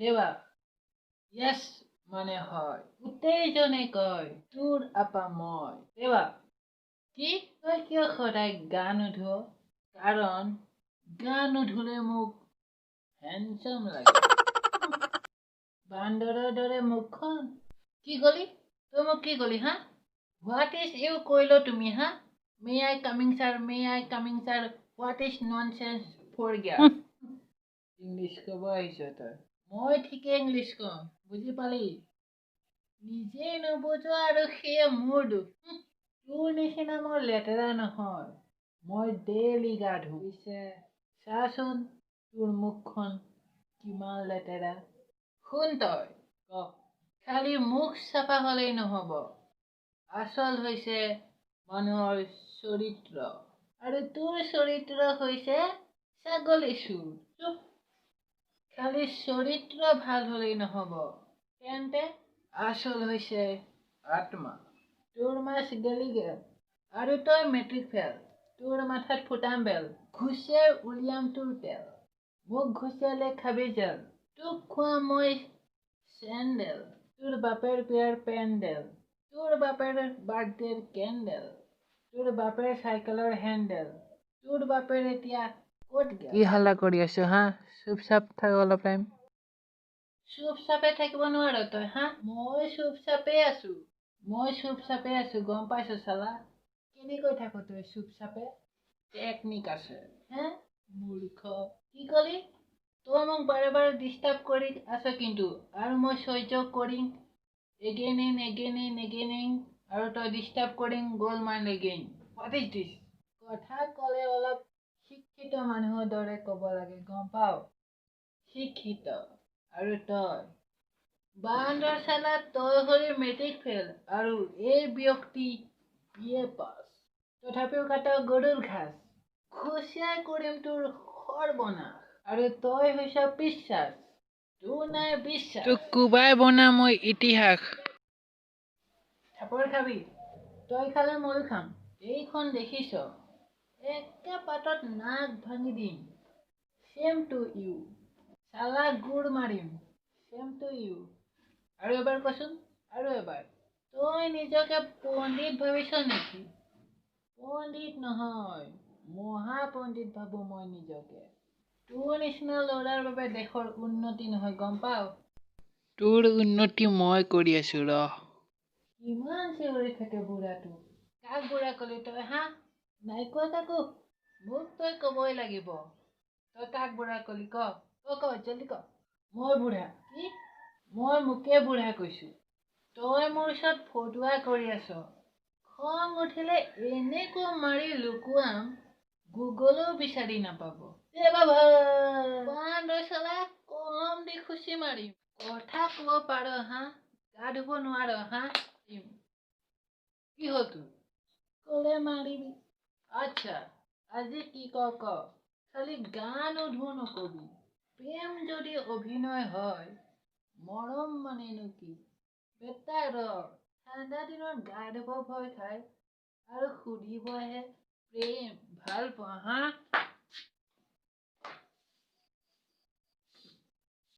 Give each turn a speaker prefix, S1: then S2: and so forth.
S1: দেৱা, য়েছ মানে হয়। গোটেইজনে কয়, তোৰ আপা মই। দেৱা, কি তই কিয় সদায় গা নুধুৱ? কাৰণ গা নুধুলে মোক হেণ্ডচাম লাগে। বান্দৰৰ দৰে মুখখন। কি কলি তই মোক? কি কলি হা? What is you কৈল তুমি হা? May I coming, sir? May I coming, sir? What is nonsense for Gyan? English ক'ব আহিছ তই? মই ঠিকে ইংলিছ কওঁ, বুজি পালি? নিজে নুবুজো আৰু সেয়ে মোৰ দোষ। তোৰ নিচিনা মই লেতেৰা নহয়, মই ডেইলি গা ধুওঁ। পিছে চাচোন, তোৰ মুখখন কিমান লেতেৰা। শুন, তই ক, খালি মুখ চাফা হ'লেই নহ'ব, আচল হৈছে মানুহৰ চৰিত্ৰ আৰু তোৰ চৰিত্ৰ হৈছে ছাগলী চুৰ। চুপ। খালি চৰিত্ৰ ভাল হ'লেই নহ'ব, তেন্তে আচল হৈছে আত্মা। তোৰ মাছ গেলি গেল আৰু তই মেট্ৰিক ফেল। তোৰ মাথাত ফুটাম বেল, ঘুচিয়াই উলিয়াম তোৰ তেল। মোক ঘুচিয়ালে খাবি জেল, তোক খুৱাম মই চেণ্ডেল। তোৰ বাপেৰ বিয়াৰ পেণ্ডেল, তোৰ বাপেৰ বাৰ্থডেৰ কেণ্ডেল, তোৰ বাপেৰ চাইকেলৰ হেণ্ডেল, তোৰ বাপেৰ এতিয়া ক'ত গ'ল? কি হাল্লা কৰি আছ হা? চুপ চাপ থাক অলপ টাইম। চুপ চাপে থাকিব নোৱাৰ তই হা? মই চুপ চাপে আছো, মই চুপ চাপে আছো, গম পাইছ? চালা, কেনেকৈ থাক তই চুপ চাপে? টেকনিক আছে হে মূৰ্খ। কি কলি তই? মোক বাৰে বাৰে ডিষ্টাৰ্ব কৰি আছ কিন্তু, আৰু মই সহ্য কৰিম again and again and again, আৰু তই ডিষ্টাৰ্ব কৰিম গ'ল mind again. What is this? কথা ক'লে অলপ শিক্ষিত মানুহৰ দৰে ক'ব লাগে, গম পাৱ? শিক্ষিত আৰু তই বান্দৰ চালা, তই হলি মেট্ৰিক ফেইল আৰু এই ব্যক্তি বি এ পাছ, তথাপিও কাট গৰুৰ ঘাঁহ। ঘুচিয়াই কৰিম তোৰ সৰ্বনাশ আৰু তই হৈছ বিশ্বাস, তোৰ নাই বিশ্বাস। তোক কোবাই বনাম মই ইতিহাস। থাপৰ খাবি তই, খালে ময়ো খাম। এইখন দেখিছ? একে পাতত নাক ভাঙি দিম। Same to you. চালা গোৰ মাৰিম। Same to you. আৰু এবাৰ কচোন, আৰু এবাৰ। তই নিজকে পণ্ডিত ভাবিছ নেকি? পণ্ডিত নহয়, মহাপণ্ডিত ভাবো মই নিজকে। তোৰ নিচিনা ল'ৰাৰ বাবে দেশৰ উন্নতি নহয়, গম পাৱ? তোৰ উন্নতি মই কৰি আছো, ৰহ। কিমান চিঞৰি থাকে বুঢ়াটো। কাক বুঢ়া কলি তই হা? নাই কোৱা কাকো। মোক তই ক'বই লাগিব। তই কাক বুঢ়া কলি ক, ক, ক, জলদি ক। মই বুঢ়া? কি? মই মোকে বুঢ়া কৈছো? তই মোৰ ওচৰত ফটুৱা কৰি আছ। খং উঠিলে এনেকুৱা মাৰি লুকুৱাম, গুগলেও বিচাৰি নাপাব। এ বাবা, বান্দৰ চালা, কলম দি খুচি মাৰিম। কথা ক'ব পাৰ হা? গা ধুব নোৱাৰ হা? কি হ'ল তোৰ? ক'লে মাৰিবি? আচ্ছা, আজি কি ক ক, খালি গা নুধো নকবি। প্ৰেম যদি অভিনয় হয়, মৰম মানেনো কি? বেটা ৰ, ঠাণ্ডা দিনত গা ধুব ভয় খায় আৰু সুধিব আহে প্ৰেম ভাল পোৱা হা?